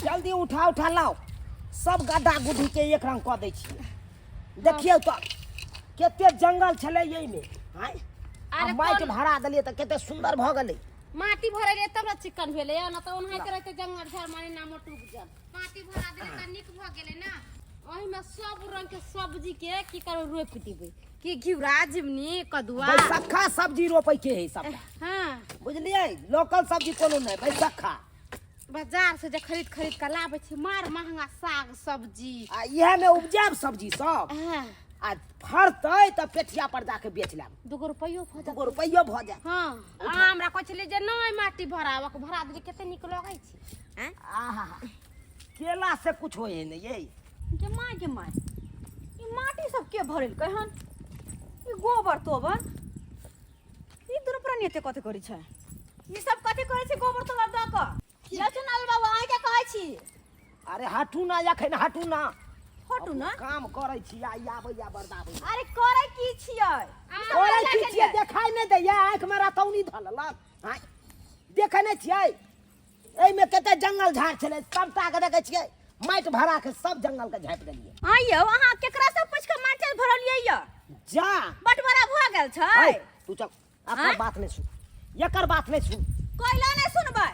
जल्दी उठा उठा लाओ सब गड्ढा गुड्ढी के एक रंग कऽ दै छियै। देखियौ तऽ कते जंगल छलै एहिमे आँय। आ अरे माटि कोन भरा देलियै तऽ कते सुन्दर भऽ गेलै। माटि भरेलियै तब ने चिकन भेलै, ना तऽ ओनाहिते रहतै जंगल झाड़ माने नामो टूट जाल। माटि भरा देलियै तऽ नीक भऽ गेलै ना। ओहिमे सब रंग के सब्जी के की करबै, रोपि देबै कि घिउरा झिमनी कदुआ बैसक्खा सब्जी रोपै के है सबटा। हाँ बुझलियै, लोकल सब्जी कोनो नहि, बैसक्खा। बाजार से जे खरीद खरीद के लाबै छी मार महंगा साग सब्जी। आ इएह मे उपजायब सब्जी सब। हाँ। आ फड़तै तऽ पेठिया पर जाके बेच लेब, दूगो रुपैयो भऽ जायत। दूगो रुपैयो भऽ जायत। हाँ, आ हमरा कहै छलै जे नहि माटि भराबक, भरा देली, कते नीक लगै छै। आँय? आहा, केला से कुछ होय है नहीं ये। गे my, गे my, ई माटी सब के भरेलकै हन? ई गोबर तोबर ई दुनू प्राणी एते कथी करै छै? ई सब कथी करै छै गोबर तोबर दऽ कऽ? यौ चुनाल बाबू, अहाँके कहै छी। अरे हटू ना, एखन हटू ना। हटू ना? काम करै छी आ ई आबैया बरदाबै। अरे करै की छियै? करै की छियै देखाइ नहि दैया, आँखिमे रतौनी धऽ लेलक। आँय, देखै नहि छियै एहिमे कते जंगल झाड़ छलै, सबटा के देखै छियै माटि भरा के सब जंगल के झाँपि देलियै। आँ यौ, अहाँ केकरा से पूछि के माटि भरलियै यौ? जा बटवारा भऽ गेल छै। ऐ, तू चल, एकर आँय? बात नहि सुन, एकर बात नहि सुन। कोयला नहि सुनबै?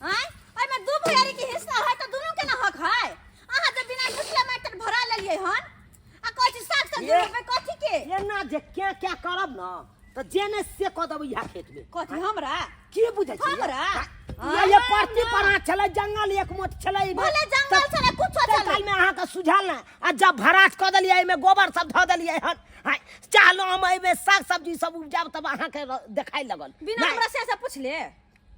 आँय, एहिमे दू भैयारी के हिस्सा है तऽ दुनू के ने हक है। अहाँ जे बिना पुछले माटि भरा लेलियै हन आ कहै छी साग सब्जी रोपबै कथी के? एना जे क्या क्या करब न तऽ जे नहि से कऽ देबै इएह खेत मे। कथी हमरा? की बुझै छी? हमरा? ये ये परती पर छलै जंगल एक मोट छलै एहिमे। भले जंगल छलै, कुछो ताहि छलै। कालमे अहाँके सुझायल ने, आ जब भराट कऽ देलियै एहिमे गोबर सब धऽ देलियै हन, हाँ, चाहलहुँ हम एहिमे साग सब्जी सब उपजाब तब अहाँके देखाइ लगल। बिना नहि। हमरा से से पूछले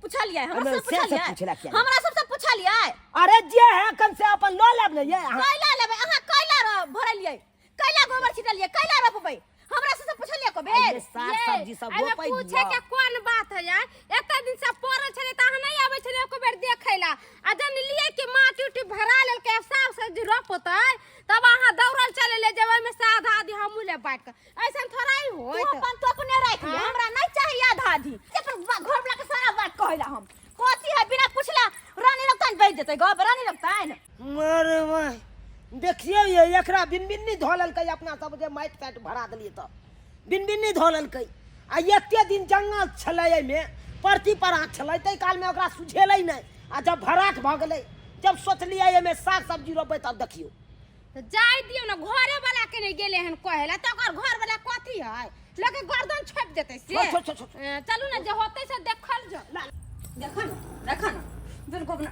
पूछलियै? हमरा हमे से से से पूछलियै? पूछला किया? हमरा सबसे पूछलियै? अरे जे है कन से अपन लऽ लेब ने ये अहाँ। कैला लेबै अहाँ? कैला भरलियै, कैला गोबर छिटलियै, कैला रोपबै? हमरा सबसे पूछलियै को बेर? एहिमे साग ये, सब्जी सब एहिमे रोपै पूछे के कोन बात है यार? एते दिन से पड़ल छलै तऽ अहाँ नहि आबै छलै एको बेर देखै ला, आ जन लिए कि माटी उटी भरा लेलकै आब साग सब्जी रोपतै तब अहाँ दौड़ल चले ले जेबै, ओहिमे से आधा आधी हमहूँ लेब बाँटि कऽ। ऐसन थोड़ा ही तू होइत। अपन तो अपने राख ले, हाँ? हमरा नहीं चाहिए आधा आधी। अपन घर वाला के सारा बात कहैला हम कथी है बिना पूछला रानी लगतैन बैठ जेतै गप रानी लगतैन। मरे माय, देखियौ ये एकरा बिनबिन्नी धऽ लेलकै। अपना सब जे माटि ताटि भरा देलियै तऽ बिनबिन्नी धऽ लेलकै। आ एते दिन जंगल छलै एहिमे परती परात छलै ताहि कालमे ओकरा सुझेलै नहि, आ जब भराठ भऽ गेलै जब सोचलियै एहिमे साग सब्जी रोपबै तब देखियौ। तऽ जाय दियौ ने, घरे वाला के नहि गेलै हन कहै ला तऽ ओकर घर वाला कथी है लोक के गर्दन छोपि देतै से। छोड़, छोड़, छोड़, छोड़। चलू ने, जे होतै से देखल जाउ। देख न, देख न बिल्कुल ना,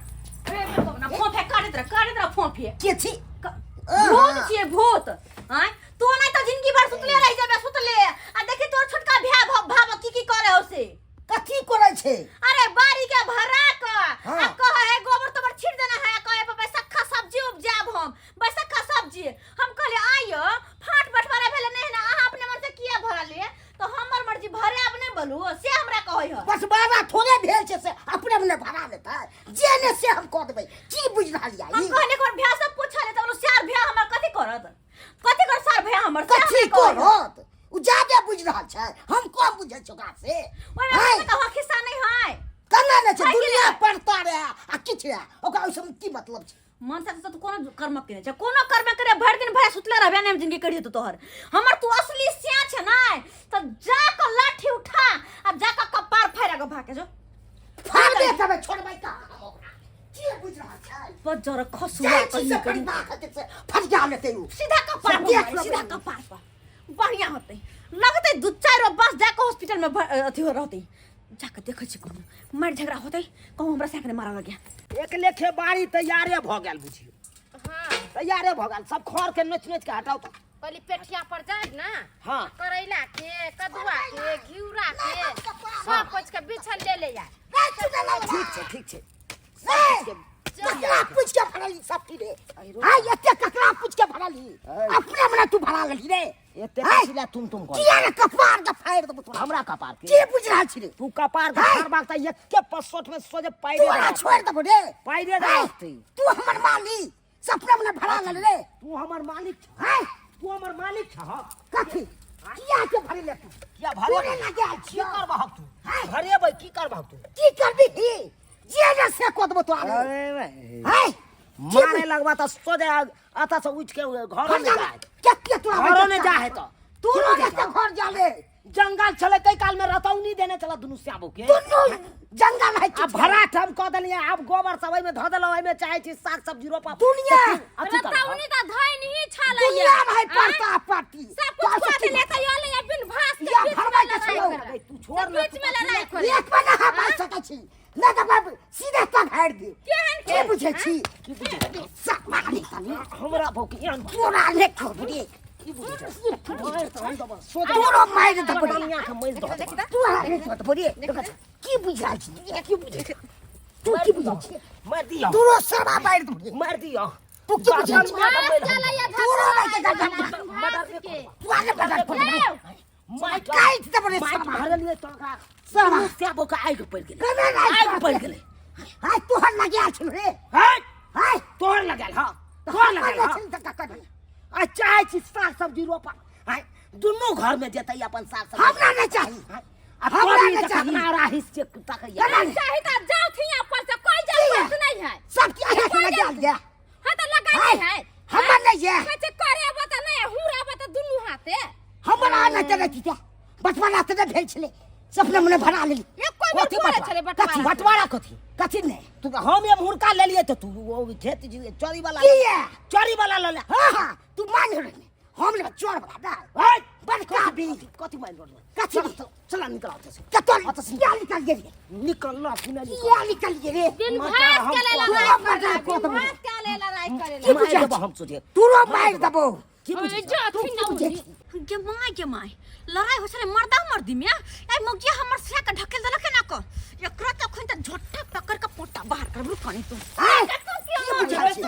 ए बिल्कुल ना, फोफे काटैत रह, काटैत रह फोफे। के छी? भूत छियै भूत। आँय, तू नहि तऽ जिंदगी भर सुतले रहि जेबे सुतले। आ देखी तोर छोटका भाय भाव की की करे हो से। कथी करै छै? अरे बाड़ी के भरा क हाँ। आ कहे है गोबर तोबर छीट देना है, आ कहे पर बैसक्खा सब्जी उपजाब हम, बैसक्खा सब्जी। हम कहले आइयो फाट बटवारा भेले नहीं ना, अहाँ अपने मन से किया भरलिए? तो हमर मर्जी भरे आब नहीं बोलू से हमरा कहै है। बस बाबा थोड़े भेल छै से अपने मने भरा लेतै, जे ने से हम कऽ देबै। की बुझि रहल यऽ हम ई? कहले एक बार भैया से पूछले तऽ बोलू सार भैया हमर कथी करत, कथी कर सार भैया हमर से कथी हमरा कहै है। करत? उ जादे बुझि रहल छै, हम कम बुझै छी ओकरा से। ओहिमे हैं? तऽ हक हिस्सा नहीं है। केना नहि छै? है कि दुनिया नहि? पढ़ता रहे आ किछु रहे, ओकरा ओहि सबमे की मतलब छै? मन से तो कोनो कर्म केने छै, कोनो कर्म करे भरि दिन भरि सुतले रहबे ने जिंदगी करि देतौ तोहर। हमर तू असली सिया छै नै तऽ जा कऽ लाठी उठा आ जा कऽ कपार फाड़ि के भागे जो। फाड़बे तबे छोड़बै कहाँ हम ओकरा? की बुझि रहल छै? बजर खसुआ जाइ छी कहीं से कहीं। फरिया खातिर से फरिया लेतै उ। सीधा कपार से पर देख मारे, लेबै। सीधा कपार पर बढ़िया होतै लगतै, दू चारि गो बस जाके हॉस्पिटल में अथी हो रहतै। जाके देखै छी कहूँ मारि झगड़ा होतै, कहूँ हमरा साथ मारऽ लगे। एक लेखे बाड़ी तैयारे भऽ गेल बुझियौ। हाँ। तैयारे भऽ गेल, सब खर के नोचि नोचि के हटाउ तऽ। कहली पेठिया पर जाय ना। हाँ। करैला के कदुआ के घिउरा के सब कुछ के बिछल ले ले यार। ठीक छै, ठीक छै। सब किछु के ककरा पूछ के भरली सब की रे? हाय, एते ककरा पूछ के भरली? अपने मने तू भरा लेली रे। एते कथी ला तुम तुम कर? किया रे कपार के फाड़ि देबो तोरा। हमरा कपार के? की बुझि रहल छी रे? तू कपार के फाड़बाक तऽ एके पसोट में सोझे पाइरे तोरा छोड़ि देबो रे। पाइरे दे। तू हमर मालिक सपना में भरा लेल रे। तू हमर मालिक छ। हाय, तू हमर मालिक छ। कथी किया के भरे ले तू? किया भरे? तोरे ना गेल की छियौ। करबहक तू? हाय। भरेबै की करबहक तू? की करबी ही? जे ने से कऽ देबो तोरा। अरे भाई। हाय। मारे लगबा त सोझे अतः से उठ के घरो में जाए। के के तोरा घरो में जा है तो तू की रो बुझै के छह? घर जाले। जंगल छलै ताहि काल में रतौनी देने छला दुनू श्याबो के। दुनू जंगल है। आ भराठ हम कऽ देलियै, आब गोबर सब ओहिमे धऽ देलहुँ, ओहिमे चाहै छी साग सब्जी रोपब। दुनिया अथी करब। रतौनी त धैन ही छलैया। दुनिया में है पड़ता पार्टी। सब कुछ तोरा कऽ से की देले त एलै बिन भास के या बीच में भरबै के लड़ाई छलौ। करे। तू छोड़ ना, बीच में लड़ाई करे। एक पर ना हम बाजि सकै छी, नहि तऽ बाप सीधे तक हारि दे। केहन की के बुझै छी? सब माली तनी हमरा भौकी एहन तोरा ले खबरी। की बुझै छै? मारि तऽ हम देबऽ, सोझे तोरो मारि देबौ रे। दुनिया के मारि दऽ देबऽ। तोरा ले देबौ रे। की बुझै छी? की बुझै छी तू? की बुझै छी? मारि दिअ। तोरो सरवा मारि देबौ रे। मारि दिअ। तू की बुझै छी? भास चलैया। तोरो मारि के भास के तू आगे बदल पड़बै। मारि काटि देबौ रे। मारि सरवा भरलियै तऽ ओकरा सरवा श्याबो के आगि पड़ि गेलै। केना नहि आगि पड़ि गेलै। हाय, तोहर लगे छल रे। हट। हाय। तोहर लगायल, हँ तोहर लगायल, हँ। आ चाहै छी साग सब्जी रोपा आँय, दुनू घर में जेतै अपन साग सब्जी। हमरा नहि चाही। आ हमरा तोरी नहि चाही। देखना राहिस के तकैया। केना नहि? चाही त जाउ थिया पर से कोई जरूरत नहीं है। सब की अहाँ के लगा लिया। हाँ त लगा नहीं है। हमर नहीं ये। कहै छै करे त नहीं हुराबो त दुनू हाथे। हमर आ नहि तेरे की बचपन आते नहि भेल छलै, सपना मने भरा लेली। एको बेर कथी बोलै बटवारा? छलै कथी बटवारा? बटवारा कथी? कथी नहि? तू हम एम्हुरका लेलियै तऽ तू ओ खेत चोरी वाला। की ये? चोरी वाला लऽ ले। हाँ हाँ, तू मान रहे हम लेबै चोर वाला नहि। हट। बड़का भी कथी मान रहल? कथी? चल चल, निकल आते से। कतौ किया निकल गेली? निकल ना तू, नहीं निकल। किया निकल गेली? बिन माता भास हम के ले तोरा लड़ाई बड़ा करे। को बिन देबो। भास के ले लड़ाई करे। की मारि बुझै देबो छी? हम सोझे। तोरो मारि देबो। की बुझै जो तू थी की ना बुझै उही। छी? गे my, गे my, लड़ाई होइ छलै मर्दा मर्दी में। ए मौगिया हमर सिया के ढकेल देलक ना क, एकरा त अखन त झोटा पकड़ के पोटा बाहर कर रुक कनी तू। आय, की बुझै छी?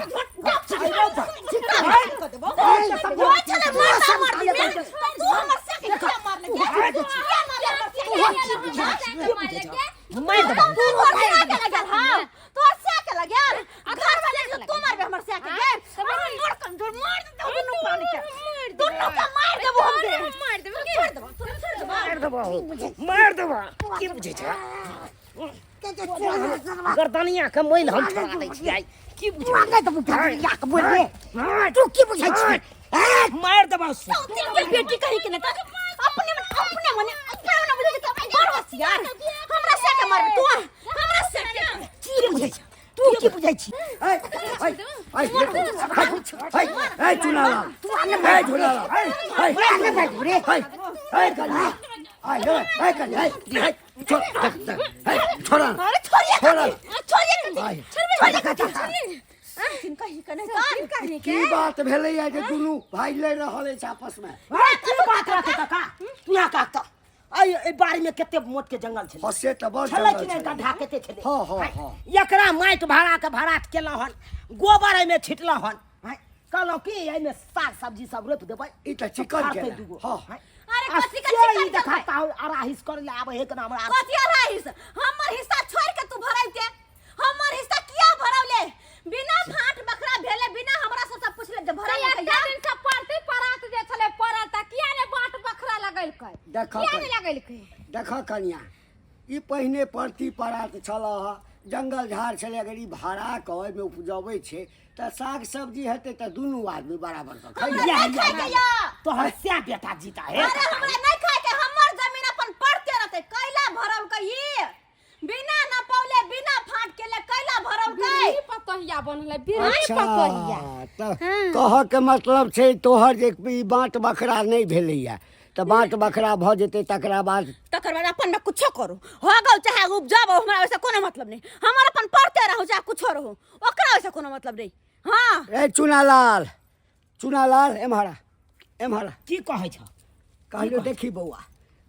होइ छलै मर्दा मर्दी में, तू हमर सिया के किया मारले? किया मारले हमर सिया के? मारि देबो। तोहर सिया के लगल, हां तोहर सिया के लगल। आ घर वाले के तू मारबे हमर सिया के? गे हमर मोर कमजोर मार देबो दुनू प्राणी के, दुनू के मार देबो हम। गे मार देबो। छोड़ देबो, तू छोड़ देबो। मारि देबो, मारि देबो। की बुझै छै? के के चोर सरवा। गर्दनिया के मैल हम छोड़ा दै छियै। की बुझै? तू आगे देबो घरिया के बोल रे। तू की बुझै छी? आय, मारि देबो। तीन के बेटी कही के ना अपने मन अपने मने अपने मन बुझे के बड़ होशियार। हमरा से के मारबे तू? हमरा से के की बुझै छी तू? की बुझै छी? ऐ ऐ ऐ ऐ ऐ चुनालाल, तू आगे ऐ झूलालाल, ऐ ऐ तू आगे बैठ रे। ऐ ऐ कन्या, ऐ ऐ कन्या, ऐ ऐ छोड़ देख देख, ऐ छोड़ा। अरे छोड़िए। छोड़ा। छोड़िए। ऐ छोड़िए कथी तीन कही के नहीं कान कही के। की बात भेलैया जे दुनू भाई लड़ रहल अछि आपस में? ऐ, की बात रहतै काका? तू यहाँ काक तऽ एहि एहि बाड़ी में कते मोट के जंगल छलै। हँ से तऽ बड़ छलै कि जंगल नहि? छलै। गड्ढा कते छलै। हँ, हँ, हँ। एकरा माटि भरा के भराठ केलहुँ हन, गोबर एहिमे छिटलहुँ हन। आँय, कहलहुँ कि एहिमे साग सब्जी सब रोपि देबै। ई तऽ चिकन फड़तै केला। दूगो। हँ। आँय, अरे आ कथी के से ई चिकन देखा करबै? ताऊ अराहिस करै लए आबै हे केना हमरा। कथी अराहिस? हमर हिस्सा छोड़ के तू भराइते? हमर हिस्सा किया भरौले? बिना फाट बखरा भेले, बिना हमरा सब से पूछले जे भरौले? एते दिन से पड़ते परात जे छलै पड़ल त किया ने बाट बखरा लगेलकै? देखऽ किया कनि। ने लगेलकै? देखऽ कनिया, ई पहिने परती परात छल, जंगल झाड़ छलै। अगर ई भाड़ा कऽ ओहिमे उपजबै छै तऽ साग सब्जी हेतै तऽ दुनू आदमी बराबर कऽ खइहे। हमरा नहि खाइके या। तोहर सएह बेटा जीता हे। अरे हमरा नहि खाइके, हमर जमीन अपन पड़ते रहतै। कैला भरौलकै ई? बिना नपौले, बिना फाट केले कैला भरौलकै? बिरही पतोहिया बनलै, बिरही पतोहिया। तऽ कहऽ के मतलब छै तोहर जे ई बाँट बखरा नहि भेलैया, तऽ बाँट बखरा भऽ जेतै तकरा बाद? तकर बाद अपन में कुछो करू, हो गौ चाहे उपजाबो, हमरा ओइसे कोनो मतलब नहीं। हमर अपन पढ़ते रहू चाहे कुछो रहू, ओकरा ओइसे कोनो मतलब नहीं। हाँ। ए चुनालाल, चुनालाल, एम्हरा एम्हरा। की कहै छ? कहलियौ देखी बौआ,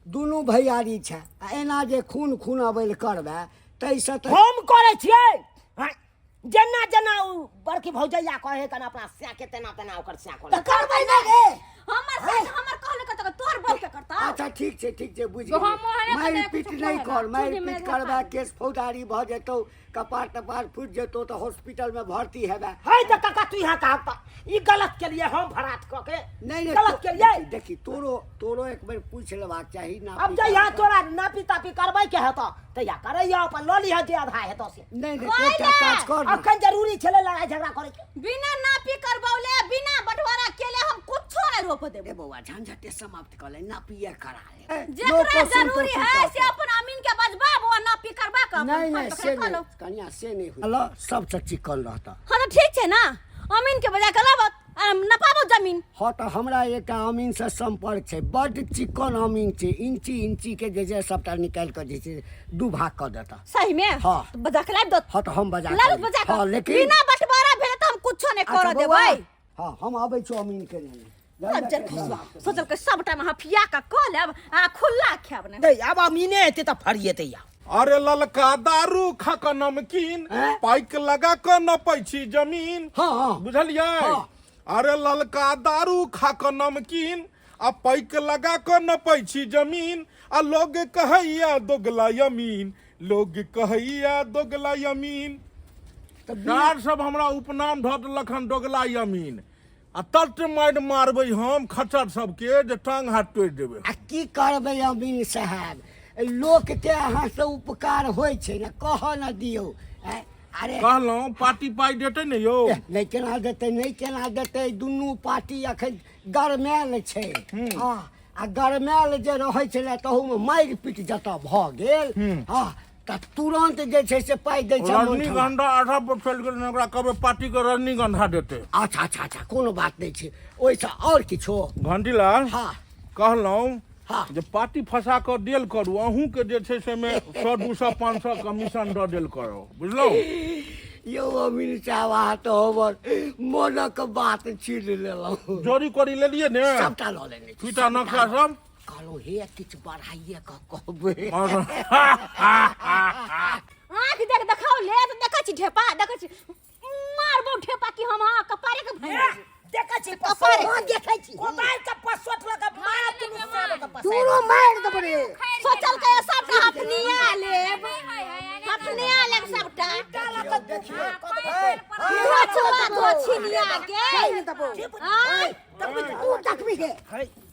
दुनू भैयारी छै आ एना जे खून खून अबैल करबै ताहिसँ तऽ हम करै छियै। आँय, जेना जेना उ बड़की भौजैया कहे कन अपना स्या के, तेना तेना ओकर स्या तऽ करे। करबै नहि रे। हमर से हमर कहले कत तोहर तोहर बहू के करता अच्छा ठीक छै ठीक छै बुझि हम गेलियै ओहने मारि कते पीट किछु नहि कहब, कर मारि चूल्हि पीट मे करबा धसा केस फौजदारी भऽ जेतौ कपार तपार फुटि जेतौ तऽ हॉस्पिटलमे भर्ती हेबा है तऽ काका तू यहाँ कहा ई गलत केलिए हम भरात कऽ के नहि नहि गलत केलिए देखी तोरो तोरो एक बेर पूछि लेबाक चाही ना अब जे यहाँ तोरा नापी तापी करबै के हेतौ तऽ यहाँ करैया अपन लऽ लिहऽ जे आधा हेतौ से नहि नहि तू एकटा काज कर ना। अखन जरूरी छलै लड़ाई झगड़ा करे के बिना नापी करबौले बिना बंटवारा केले हम कुछो नहीं रोप देबो ए बौआ झंझटे समाप्त कऽ ले नापिए करा ले जेकरा जरूरी है से अपन अमीन के बजबा वो नापी करबा के अपन नहीं नहीं फल से पकड़ नहीं लो कनिया से नहीं हुई हेलो सब से चिकन रहता हाँ तो ठीक छै ना अमीन के बजा के लाबत आ नपाबो जमीन हाँ तऽ हमरा एकटा अमीन से संपर्क छै बड्ड चिकन अमीन छै इंची इंची के जे छै सबटा निकालि कऽ जे छै दू भाग कऽ देता सही में हाँ। तो बजा के लाबि दो हाँ तऽ हम बजा लाबि बजा के हाँ लेकिन बिना बंटवारा भेले तऽ हम कुछो नहीं अच्छा, कर बौआ, देबै हाँ हम आबै छी अमीन के लेने जर खसुआ सोचल के सब टाइम हफिया के कऽ लेब आ खुल्ला खायब ने दै आब अमीने हेतै तऽ फरिएतै या अरे ललका दारू खा कऽ नमकीन हैं? पाइक लगा कऽ नपै छी जमीन हाँ हाँ बुझलियै हाँ। अरे ललका दारू खा कऽ नमकीन आ पैक लगा कऽ नपै छी जमीन आ लोग कहैया दोगला यमीन लोग कहैया दोगला यमीन तऽ बिना सार सब हमरा उपनाम धऽ देलक हन दोगला यमीन आ तट मारि मारबै हम खच्चर सबके जे टांग हाथ तोड़ि देबै आ की करबै अमीन साहब लोकके अहाँसँ उपकार होइ छै ने कहऽ ने दियौ आँय, अरे कहलहुँ पार्टी पाइ देतै ने यौ एह, नहि केना देतै नहि केना देतै दुनू पार्टी अखन गरमायल छै हँ आ गरमायल जे रहै छलै तहूमे मारि पीट जतऽ भऽ गेल हँ तऽ तुरन्त जे छै से पाइ दै छै मोन ठंडा। रजनीगंधा आधा पर चलि गेल ओकरा कहबै पार्टी के रजनीगंधा देतै अच्छा अच्छा अच्छा कोनो बात नहि छै ओहिसँ आओर किछो घंटीलाल हँ कहलहुँ हँ। जे पार्टी फंसा कऽ देल करू अहूँके जे छै से 100 200 500 कमीशन दऽ देल करू बुझलहुँ यौ अमीर साहब अहाँ तऽ हमर मोनक बात छीन लेलहुँ जोड़ी कोड़ी लेलियै ने सबटा लऽ लेने छी, फीता नक्शा सब कहलहुँ हे किछु बढ़ाइए कऽ कहबै आँखि देख देखाओ ले तऽ देखै छी ढेपा देखै छी मारबो ढेपा कि हम अहाँ कपारे के भैंस देखै छी कपारे। हाँ देखै छी कोदारि के पसोट लगा मार दुनू सालो के पसारि दूरो मारि देबै रे सोचल के सबटा अपनिया लेब अपनिया लेब सबटा धोछवा धोछिनिया के आँय तू देखबी रे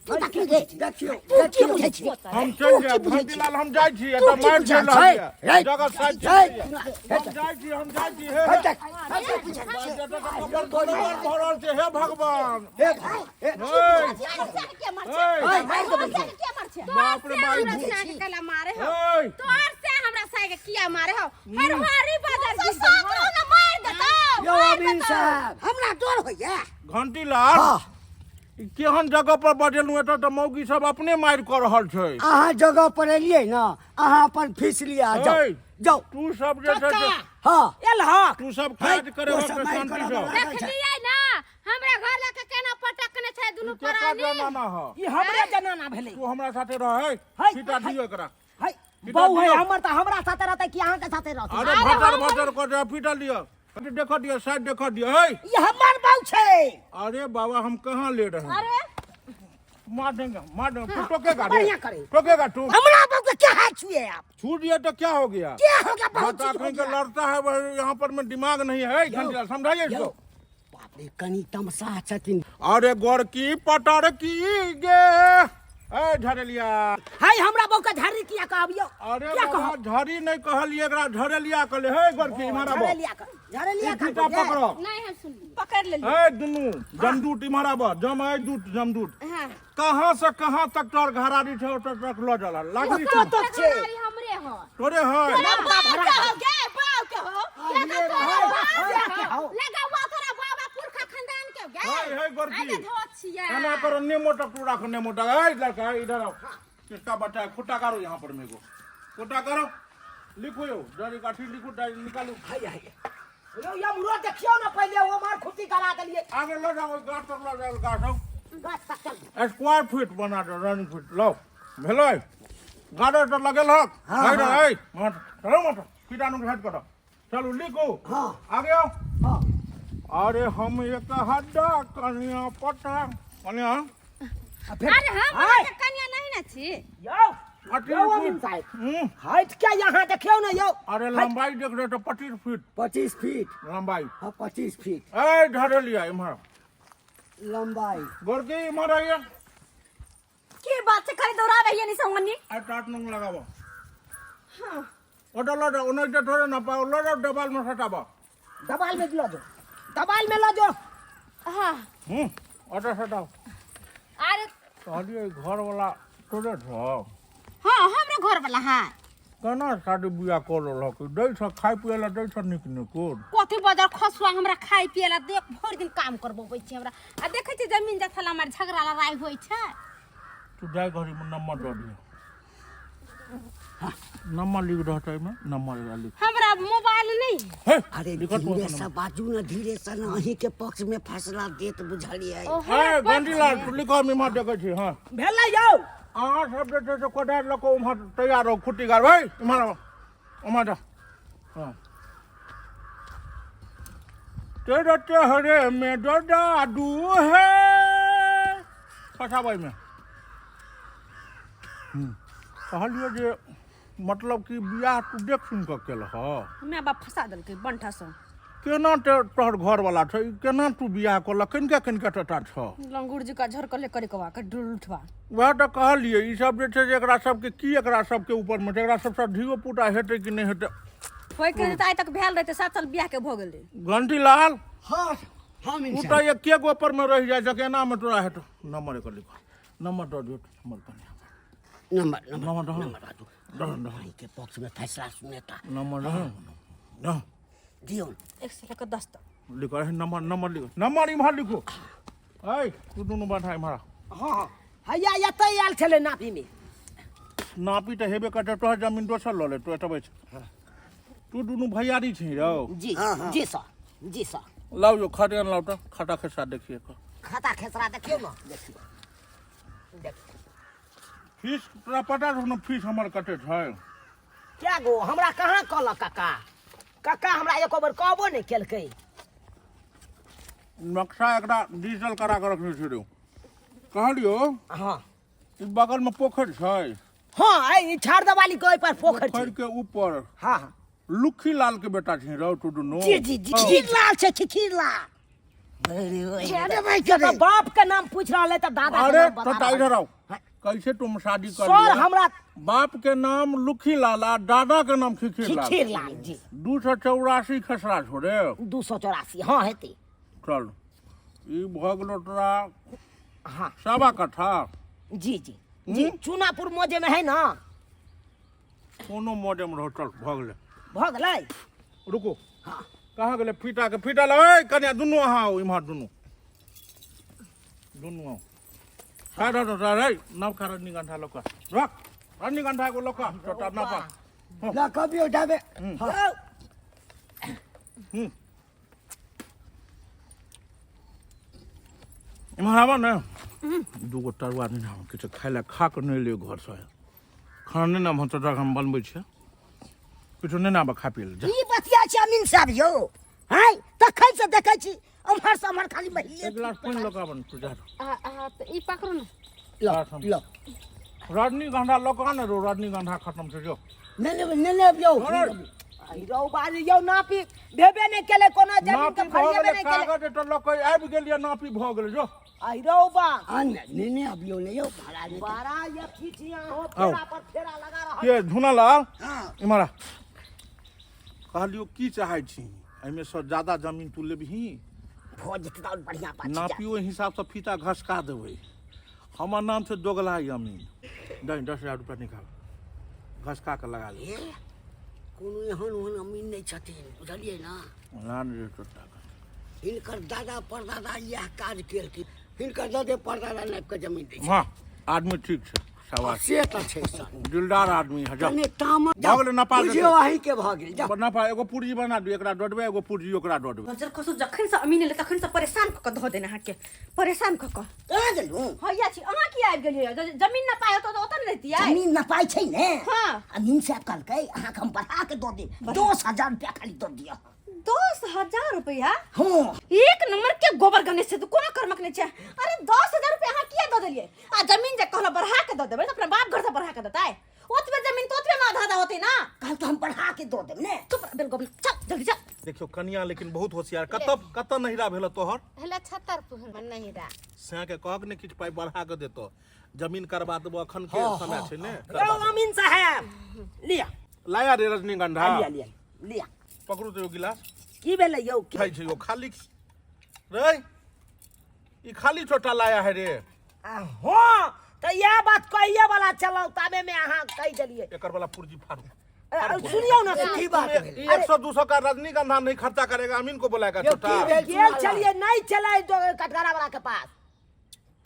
तू देखबी रे देखियौ तू की बुझै छी हम तू चलि की जायब बुझै छी घंटीलाल हम जाइ छी तू एतऽ की मारि बुझै चलि रहल छै? यऽ रे, जगह साइड छै। चलि हम जाइ छी हम जाइ छी हे हट, भरल छै हे भगवान हे भाई हे हे के मर हे के मर छै बाप रे हमरा बाप साग के ला मारे हो हे तोहर से हमरा साग के किया मारे हो हर हरी बदल तो साथ रहो ना मार देता यौ अमीन साहब हमरा डर होइया घंटीलाल हाँ ई केहन जगह पर बजेलहुँ एतऽ तऽ मौगी सब अपने मारि कऽ रहल छै अहाँ जगह पर एलियै ने अहाँ अपन फीस लिअ आ जाउ हे। जाउ तू सब जे छै से- हँ एलहक तू सब है, काज करे ओ सब मारि करऽ शांति से लागल छै। देखलियै ना हमरा घर लके केना पटकने छै दुनू ई केकर प्राणी जमाना ह ई हमरे जनाना भेलै तू हमरा साथे रह है, फीटा है। दियो एकरा है फीटा बहू है दियौ। हमर तऽ हमरा साथे रहतै कि अहाँके साथे रहतै अरे भटर भटर कर दे फीटा लियो देख दियो साइड देख दियो है ई हमर बहू छै अरे बाबा हम कहाँ ले रहे हैं अरे मार देंगे मार देंगे तू टोकेगा रे बढ़िया करे। टोकेगा तू हमरा बहू के क्या हाथ छुए आप छू दिया तो क्या हो गया क्या हो गया बहुत बता चीज हो कहीं के गया लड़ता है वह यहाँ पर में दिमाग नहीं है घंटा समझाइए इसको बाप रे कनि तमसा छथिन अरे गोरकी पटर की गे ए झरेलिया है हमरा बहू के झड़ी किया कहबियो अरे क्या बाबा कहब झड़ी नहीं कहलिए एकरा झरेलिया कहले हे गोरकी इम्हर आबो झरेलिया कर झरेलिया ई फीता कर पकड़ो नहीं हम सुन पकड़ ले ए दुनू जमदूत इम्हर आबो जम ए दूत जमदूत हां कहाँ से कहाँ तक तोर घरारी छै ओतऽ तक लऽ जाला लागली कतऽ तक छै घरारी हमरे हो तोरे है बाप के हो गे बाप के हो लगा हुआ तोरा बाबा पुरखा खानदान के गे है है गोरकी आगे धोत छिया एना करो नेमो तक तू राखो नेमो तक ए लड़का इधर आओ किसका बच्चा है खुट्टा करो यहाँ पर मेरे को खुट्टा करो लिखो यो डायरी काठी लिखो डायरी निकालो है है यौ यमरो देखियौ ने पहिले ओ मार खुशी करा देलियै आगे लऽ जाओ गाछ तक लऽ जाओ गाछ आओ गाछ तक चल स्क्वायर फीट बना दो रनिंग फीट लो भेलै गार्डर तऽ लगेल हक है रे है मत चलो मत कीटाणु के हट करो चलू लिखू हाँ। आगे आओ हाँ अरे हम एक हड्डा कनिया पटा कनिया आ फेर अरे हम आय, अहाँके कनिया नहीं ना छी यौ पच्चीस यौ अमीन फीट। साहब हम्म, हट के यहाँ देखियौ ने यौ अरे लंबाई देख रहे तो 25 फीट। 25 फीट। लंबाई। हाँ, 25 फीट। ए धरे लिया इम्हर। लंबाई। गोरकी, इम्हर आइए। की बात छै? खाली दौड़ाबै हियै नि संगनी। आ टाट नंग लगाबो। ओटा लऽ जाओ, ओनाहिते थोड़े ना पाओ, लऽ जाओ, देवाल में सटाबो। दबाल में लऽ जाओ, दबाल में लऽ जाओ। हाँ। ओटा सटाओ। अरे। कहलिए घर वाला तोरे छौ? हाँ, हमरे घर वाला है। केना शादी बियाह कऽ लेलक? दै छ खाय पियै लए, दै छ नीक नीक? कथी बदर खसुआ हमरा खाय पिए ला देख, भरि दिन काम करबबै छै हमरा। आ देखै छी जमीन जथा ला हमर झगड़ा लड़ाई होइ छै। तू जाय घड़ी में नंबर दऽ दियौ, नंबर लिख रहतै एहिमे, नंबर एकरा लिख। हमरा मोबाइल नहीं है। हे। अरे। लिखत धीरे अपन से बाजू ने, धीरे से ने, अहीं के पक्ष में फैसला देत, बुझलियै? ओ हे। हमरा गंडीलाल, तू लिख, हम इम्हर देखै छी। हँ। भेलै यौ। अहाँ सब जे छै से कोदारि लऽ कऽ उम्हर तैयार रहू, खुट्टी गाड़बै। इम्हर आबऽ, उम्हर जा। हँ, तेरे चेहरे में जो जादू है, फसाबै में। कहलियै जे मतलब कि बियाह तू देख सुनि कऽ केलह? माय बाप फंसा देलकै बंठा सँ। केना तोहर घरवाला छै? केना तू बियाह कऽलक? कनिका कनिका टटा छौ। लंगूर जी का झरकले करे कवा के डुलठवा। वएह तऽ कहलियै, ई सब जे छै से एकरा सबके की, एकरा सबके ऊपरमे छै, एकरा सबसँ धियो पुता हेतै कि नहि हेतै? होय के तऽ आइ तक भेल रहतै? 7 साल बियाह के भऽ गेलै। घंटीलाल। हाँ हाँ तू तऽ एके गो पर मे रहि जाइ छै, एना मे तोरा हेतौ? नंबर एकर लिखो, नंबर दऽ दियौ हमर कनिया। Number number. नंबर दहो। नंबर बाजू। दहो, दहो। अहीं के पक्ष में फैसला सुनेता। नंबर दहो, दहो। दियौ। 1 से लऽ कऽ 10 तक। लिखो है नंबर, नंबर लिखो, नंबर इम्हर लिखो। ऐ तू दुनू बैठा इम्हर आ। हँ हँ, हैया एतै आयल छलै नापीमे। नापी तऽ हेबे करतै, तोहर जमीन दोसर लऽ ले, तू एतऽ बैठ। तू दुनू भैयारी छी रौ? जी जी सर, जी सर। लाउ यो खरियान, लाउ तऽ खाता खेसरा देखिए कऽ। खाता खेसरा देखियौ ने, देखियौ देखियौ। फीस तोरा पता छौ ने, फीस हमर कते छै? क्या गो, हमरा कहाँ कहलक काका? काका हमरा एको बेर कहबो नहि केलकै। नक्शा एकरा डिजिटल करा कऽ रखने छै रौ। कहलियौ, ई बगल में पोखरि छै? हँ, ई छाड़ देवाली के ओहि पर पोखरि छै। पोखरि के ऊपर। हँ हँ। लुखी लाल के बेटा छै रौ तू दुनू? जी जी जी, खीर लाल छै, खीर लाल। अरे भाई, तऽ बाप के नाम पूछ रहल है तऽ दादा के अरे नाम बता तो रहल। इधर आओ, कैसे तुम शादी कर सर लिया? हमरा बाप के नाम लुखी लाल आ दादा के नाम खिखीर लाल। खीर लाल जी। 284 खसरा छोड़े। 284, हँ, हेतै। चल, ई भऽ गेलो तोरा सवा कट्ठा। जी जी जी, चूनापुर मौजे में है ना? कोनो मौजे में रहो, चल भऽ गेलै। भऽ गेलै। रुको, कहाँ गेलै फीता के? फीता लऽ कन्या दुनू, अहाँ आउ इम्हर, दुनू दुनू आउ। खा रह रह रे, नवका रजनीगंधा लऽ कऽ रख, रजनीगंधा एगो लऽ कऽ छोटा नपा। ला कभी उठाबे। हाँ। इम्हर आबऽ ने, दूगो तरुआ नहि आब किछु खाय लए, खा कऽ नहि एलियै घरसँ, खाना नहि ने हम तोरा हम बनबै छियै, किछु नहि ने आब खा पी ले जा। ई बतिया छै अमीन साहब यौ, हैं तखन से देखै छी उम्हर से उम्हर खाली महिले। एक गिलास पानि लऽ कऽ आबऽ ने तू, जा। आ आ तऽ ई पकड़ू ने। लो लो। रजनीगंधा लऽ कऽ आ ने रौ, रजनीगंधा खतम छै जो। नहीं नहीं नहीं नहीं यौ। आई रौ बाजी यौ, नापी भेबे नहि केलै कोनो जमीन के। नापी भऽ फरिएबे गेलै। नहि केलै। कागज एतऽ लऽ कऽ आबि गेलियै, नापी भऽ गेलै जो। आई रौ बा। आ नहीं नहीं, अब यो नहीं यौ, भाड़ा नहीं। बड़ा ये खींचिया हो, फेरा पर फेरा लगा रहा। के झुना लाल, इम्हर आ। कहलियौ की चाहै छी? एहिमे सँ ज्यादा जमीन तू लेबही? भऽ जेतै तऽ आओर बढ़िआँ बात छै। नापी ओहि हिसाबसँ फीता घसका देबै। हमर नाम छै दोगला अमीन। दही, 10,000 रुपया निकाल, घसका कऽ लगा ले। ए, कोनो एहन ओहन अमीन नहि छथिन, बुझलियै ने? ला ने रे टोटा। हिनकर दादा परदादा इएह काज केलखिन, हिनकर दादे परदादा नापि कऽ जमीन दै छै। हाँ, आदमी ठीक छै, शाबाश। से तऽ छै सर। दिलदार आदमी है, जा। कने तामस। भऽ गेलै, नपा देतै। बुझियौ अहीं के भऽ गेल, जाउ। नपा, एगो पुर्जी बना दियौ, एकरा दऽ देबै, एगो पुर्जी ओकरा दऽ देबै। बजर खसू, जखन से अमीन एलै तखन से परेशान कऽ कऽ धऽ देने अहाँके, परेशान कऽ कऽ। कहाँ गेलहुँ? हैया छी, अहाँ की आबि गेलियै? जमीन न पाइ होतौ तऽ ओतऽ ने रहितियै। जमीन नपाइ छै ने। अमीन साहब कहलकै अहाँके हम बढ़ा के दऽ देब, 10,000 रुपया खाली दऽ दिअ। 10,000 रुपया? हँ। एक नंबर के गोबर गणेश छै तू, कोनो कर्मक नहि छै। अरे, 10,000 रुपया अहाँ किया दऽ देलियै आ जमीन जे कहलो बढ़ा के दऽ देबै तऽ अपना बाप घर से बढ़ा के देतै ओतबे जमीन तऽ ओतबे में आधा आधा होतै ना कहल तऽ हम बढ़ा के दऽ देब ने चुप रह, बेल गोबला चल जल्दी चल देखियौ कनिया लेकिन बहुत होशियार कतऽ कतऽ नहिरा भेल तोहर हेला छतरपुर में नहिरा सैं के कहक ने किछु पाइ बढ़ा के देतो जमीन करबा देबो अखन के समय छै ने यौ करबा देबो। अमीन साहेब लिया लाया रे रजनीगंधा लिया लिया लिया पकड़ू तो गिलास की भेलै यौ की खाइ छै यो खाली रे ई खाली छोटा लाया है रे आ, हँ तऽ इएह बात कहिए वाला चलौ ताबे में अहाँ कहि देलियै एकर वाला पुर्जी फाड़ू अ, सुनियौ ने की बात भेलै ई 100 200 का रजनीगंधा नहीं खर्चा करेगा अमीन को बोलाएगा यौ, छोटा की भेल? गेल छलियै नहि छलै कटघरा वाला के पास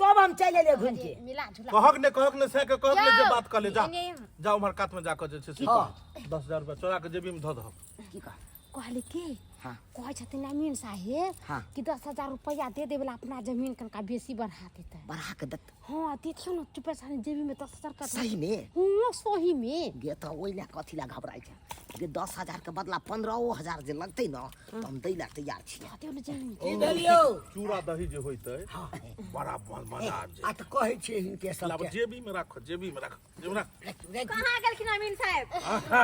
तब हम चलि एलियै घुमि के मिला जुला कहक ने कहक ने सह के कहक ने जे यौ, बात कहले जा एने यहाँ। जा उम्हर कात में जाके जे छै से कह 10,000 रुपया चोरा के जेबी में धऽ दहक की कह कहली की हाँ। कहै छथिन अमीन साहेब हाँ। कि 10,000 रुपया दे देबे ला अपना जमीन कनका बेसी बढ़ा देतै बढ़ा के देत हाँ देथियौ ने चुपे सानी जेबी में 10,000 का सही में हाँ सही में गे तऽ ओहि लए कथी लए घबराइ छै गे 10,000 के बदला 15,000 जे लगतै ने तऽ हम दै लए तैयार छियै देथियौ ने जेबी में की भेल यौ चूड़ा दही जे होइतै बड़ा मजा आबि आ तऽ कहै छियै हिनके जाइ सबके जेबी में राख जेबी में राख जेबी में राख कहाँ गेलखिन अमीन साहेब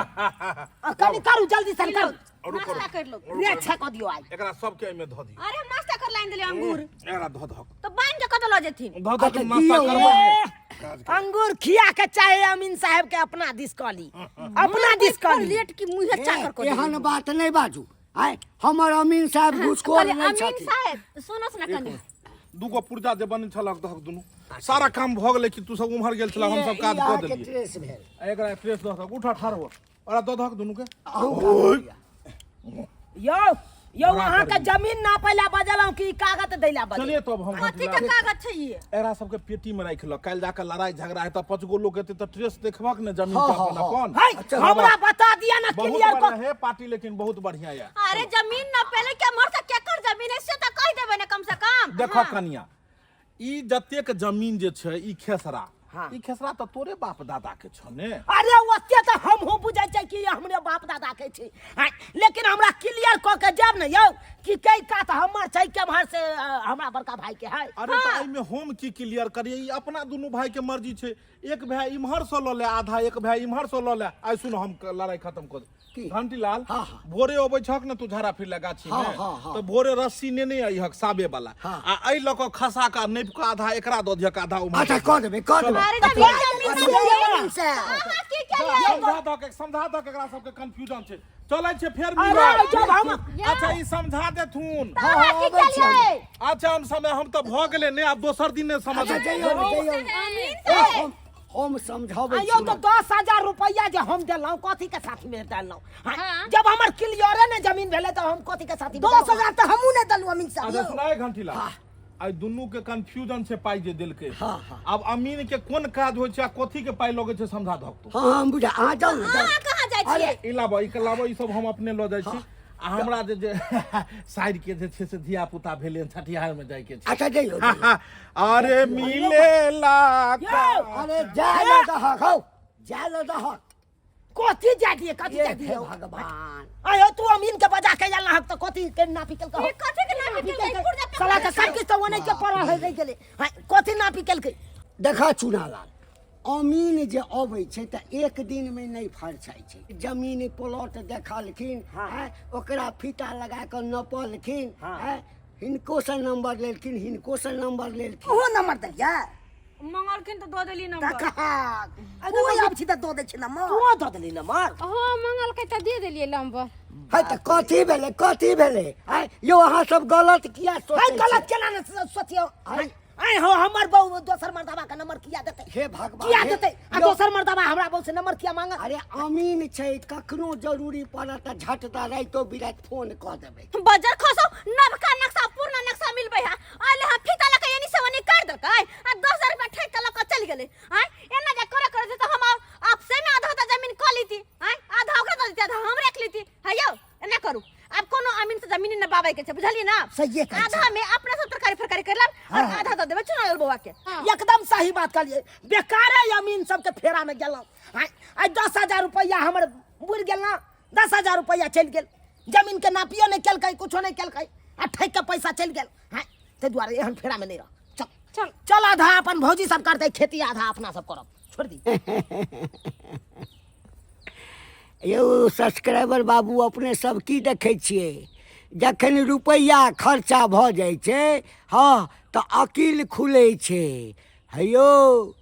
आ, कनि करू जल्दी सन करू और करू नाश्ता कर लो रे अच्छा कऽ दियौ आइ एकरा सबके एहिमे धऽ दियौ अरे हम नाश्ता कर लाइन देलियै अंगूर एकरा धऽ धक तो बांध के कतऽ लऽ जेथिन धऽ धक अच्छा, नाश्ता दियौ। करबै ने। अंगूर खिया के चाहे अमीन साहब के अपना दिस कऽ ली अपना दिस कऽ ली लेट की मुँहे चाकर कर एहन बात नहि बाजू आय हमर अमीन साहब घुसखोर कहलियै, नहि अमीन छथिन साहेब सुनो सुना कनी दूगो पुर्जा जे बनै छलक दहक दुनू सारा काम भऽ गेलै कि तू सब उम्हर गेल छला हम सब ई काज कऽ अहाँके देलियै ट्रेस भेल आ एकरा ट्रेस दऽ दहक उठा ठाढ़ हो ओकरा दऽ दहक दुनू के अहूँ खा लिअ। यौ यौ अहाँके जमीन नापै लए बजलहुँ कि कागज दै लए बजलहुँ चलिए तब हम कथी के कागज छै ई एकरा सबके पेटी में राखि लऽ काल्हि जाकऽ लड़ाई झगड़ा हेतऽ पाँच गो लोग हेतै तऽ ट्रेस देखबक ने जमीन हाँ, के हाँ, अपन हाँ। अपन है अच्छा, हमरा बता दिया ना बहुत क्लियर बढ़िया कऽ है पार्टी लेकिन बहुत बढ़िया है अरे जमीन न पहले के मर से केकर जमीन है से त कह देबे ने कम से कम देखऽ कनिया ई जतेक जमीन जे छै ई खेसरा हाँ। ई खेसरा तऽ तोरे बाप दादा के छौ ने अरे ओते तऽ हमहूँ बुझै छै कि हमरे बाप दादा के छै आँय, लेकिन हमरा क्लियर कऽ के जायब ने यौ कि कै कात हमर छै केम्हर से हमरा बड़का भाई के है अरे तऽ एहिमे हम की क्लियर करियै ई अपना दुनू भाई के मर्जी छै एक भाई इम्हर से लऽ ले आधा एक भाई इम्हर से लऽ ले आइ सुन हम लड़ाई खत्म कर की? घंटी लाल हाँ, हाँ। भोरे अबै छक ने तू झाड़ा फिर गाछी में हाँ, हाँ, हाँ। तऽ भोरे रस्सी नेने अइहक साबे वाला हाँ। आ एहि लऽ कऽ खसा कऽ नापि कऽ आधा एकरा दऽ दिहक आधा उम्हर अच्छा कऽ देबै कऽ देबै अरे जमीन जमीन अमीन साहब अहाँ की केलियै समझा दक समझा दक एकरा सबके कंफ्यूजन छै चलै छै फेर अरे मिलब जब हम अच्छा ई समझा देथुन हाँ हाँ की अबै छी हम। केलियै अच्छा हम समय हम तऽ भऽ गेलै नहि आब दोसर दिन नहि समझ अच्छा जइयौ ने जइयौ ने। अमीन ए, साहेब हम समझाबै आयो छी तो 10,000 रुपया जे हम देलहुँ कथी के साथी में देलहुँ हाँ, हाँ। जब हमर क्लियरे ने जमीन भेलै तऽ हम कथी के साथी में 10,000 तऽ हमहूँ नहि देलहुँ अमीन साहब अच्छा यौ। सुनाए घंटीला आइ दुनू के कंफ्यूजन छै पाइ जे देलकै हाँ, हाँ। आब अमीन के कोन काज होइ छै आ कथी के पाइ लगै छै समझा दहक तू हाँ हम बुझा अहाँ जाउ ने जाउ अहाँ कहाँ जाइ छियै ई लाबऽ ई के लाबऽ ई सब हम अपने लऽ जाइ छी आ हमरा जे जे साइड के जे छै से धिया पुता भेलै छठिहार में जाय के छै अच्छा जइयौ जइयौ। अरे मिलेला अरे जाय लऽ दहक हौ जाय लऽ दहक कथी जाय दिए कथी ये जाय दिए हे भगवान आयो तू अमीन के बजा के आयल हक तऽ कथी के नापी केलकै ई कथी के नापी केलकै? पुर्जा पे साला के सब किछु तऽ ओने के पड़ल है रहि गेलै हाँ, कथी नापी केलकै देखा चुनालाल अमीन जे अबै छै तऽ एक दिनमे नहि फरछाइ छै जमीन प्लॉट देखलखिन आँय, ओकरा फीता लगा कऽ नपलखिन आँय, हिनकोसँ नंबर लेलखिन हिनकोसँ नंबर लेलखिन ओहो नंबर देलियै मंगलखिन तऽ दऽ देली नंबर तखन कोइ आबै छी तऽ दऽ दै छै नंबर तू दऽ देली नंबर हो मंगलकै तऽ दे देलियै नंबर है तऽ कथी भेलै कथी भेलै आँय यौ अहाँ सब गलत किया है सोचै गलत छियै? केना ने सोचियौ आँय। आँय हो हमर बहु दोसर मर्दबा के नंबर किया देतै हे भगवान किया हे- देतै आ यौ, दोसर मर्दबा हमरा बहु से नंबर किया मांगत अरे अमीन छै कखनो जरूरी पड़त तऽ झट दऽ राइतो बिराति फोन कऽ देबै बजर खसो नवका नक्शा पुरना नक्शा मिलबै है आले हम फीता लके एनी से ओनी कर देलकै आ 10,000 रुपया ठेक के लके चल गेलै आय एना जे करे करे त हम आपसे में आधा आधा जमीन क लेती आय आधा ओकरा दऽ देती आधा हम रख लेती है यौ एना करू आब कोनो अमीन से जमीन न बाबै के छै बुझलियै ना सहिए कहै आधा में अपना सब तरकारी फरकारी कर लेब और आधा दऽ देबै चुनाव बौआ के एकदम सही बात कहलियै बेकारे अमीन सबके फेरा में गेलहुँ आँय आइ 10,000 रुपैआ हमर बुड़ि गेल ना 10,000 रुपैआ चलि गेल जमीन के नापियो नहि केलकै कुछो नहि केलकै आ ठकि के पैसा चलि गेल आँय ताहि दुआरे एहन फेरा में नहि रह चल चल। चल आधा अपन भौजी सब करतै खेती, आधा अपना सब करब, छोड़ दी। यौ सब्सक्राइबर बाबू, अपने सब की देखै छियै? जखन रुपैआ खर्चा भऽ जाइ छै, हँ, तऽ अकील खुलै छै। हे यौ,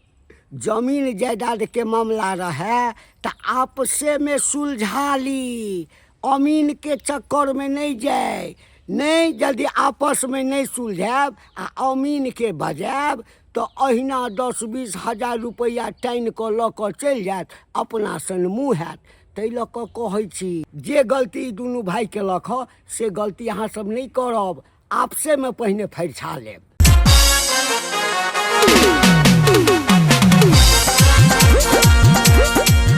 जमीन जायदादके मामला रहए तऽ आपसेमे सुलझा ली, अमीनके चक्करमे नहि जाय। नहि, यदि आपसमे नहि सुलझायब आ अमीनके बजायब तऽ अहिना 10-20 हजार रुपैआ टानि कऽ लऽ कऽ चलि जायत, अपना सन मुँह हैत। ताहि लऽ कऽ कहै छी, जे गलती दुनू भाय केलक हँ से गलती अहाँ सब नहि करब, आपसेमे पहिने फरिछा लेब।